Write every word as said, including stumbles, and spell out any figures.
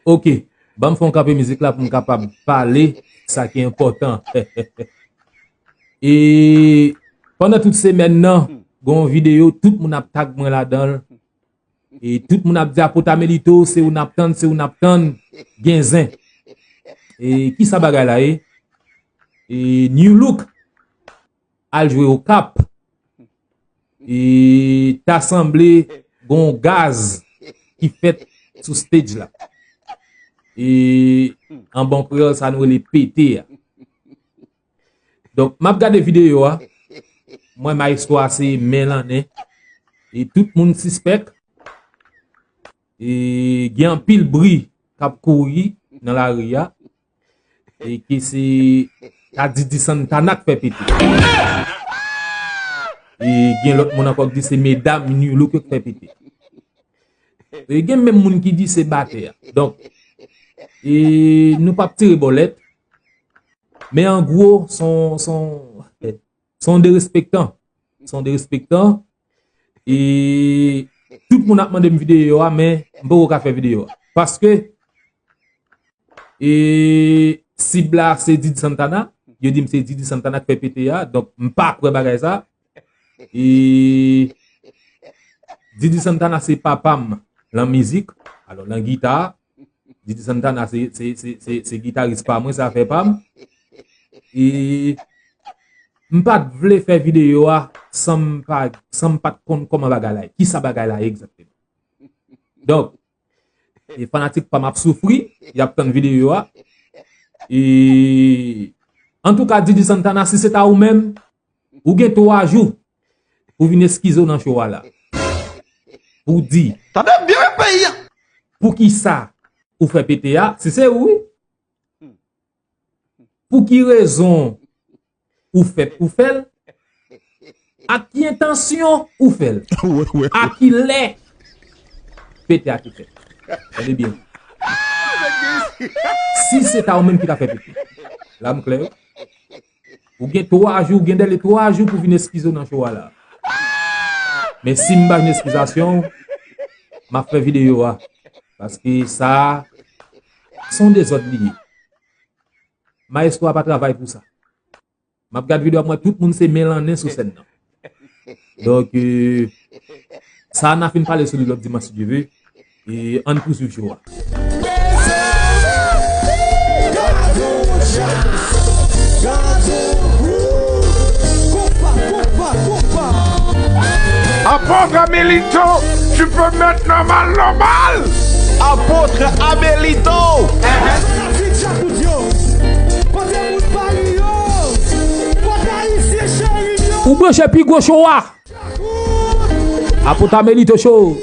Ok, ban m fè yon kanpe mizik la pou m kapab pale sa ki enpòtan. E pandan tout semèn nan, gen yon videyo, tout moun ap tag mwen ladan l. E tout moun ap di Apot Amelito, se ou n ap tann, se ou n ap tann, gen zen. E kisa bagay la ye? E New Look al jwe Okap. E ta sanble gon gaz ki fèt sou stage la. E an bon kreyòl, sa nou rele pete a. Donk, m ap gade videyo a. Mwen, maestro a se men lannen. E tout moun sispèk. E gen anpil bri k ap kouri nan lari a. E ke se ta Didi Santana k fè pete. E gen lòt moun ankò ki di se medam New Look yo k fè pete. E gen menm moun ki di se batè a. Donk, e nou p ap tire bòlèt. Men an gwo, son, son, son derespektan. Son derespektan. E tout moun ap mande m videyo a, men m poko ka fè videyo a. Paske, e, sib la se Didi Santana. Yo di m se Didi Santana k fè pete a. Donk, m pa kwè bagay sa. E, Didi Santana se papa m lan mizik. Alò, lan gita, Didi Santana se, se, se, se, se gitaris pa mwen, se afè pa m. E m pa t vle fè videyo a san m pa, san m pa t konn kòman bagay la ye. Kisa bagay la ye egzakteman? Donk, e fanatik pa m ap soufri, y ap tann videyo a. E antouka, Didi Santana, si se ta ou menm, ou gen twa jou pou vin eskize w nan show a la. Pou di Tande byen, peyi a. Poukisa ou fè pete a, si se ou, wi. Pou ki rezon ou fè, ou fè l? Ak ki entansyon ou fè l? Wi, wi. A ki lè pete a te fèt? Tande byen. Si se ta ou menm ki ta fè pete. La m klè, wi. Ou gen twa jou, ou gen dèle twa jou pou vin eskize w nan show a la. Men si m pa jwenn eskizasyon w, m ap fè videyo a. Paske sa a, se yon dezòd li ye. Maestro a pa travay pou sa. M ap gad videyo a, m wè tout moun se men lannen sou sèn nan. Donk, euh, sa a n a fin pale sou li lòt dimanch, si Dye ve. E ann pouswiv show a. Apôtre Amelito, tu peux maintenant mal normal. Apôtre Amelito. Ou branche pi gwo show a. Apôtre Amelito Show.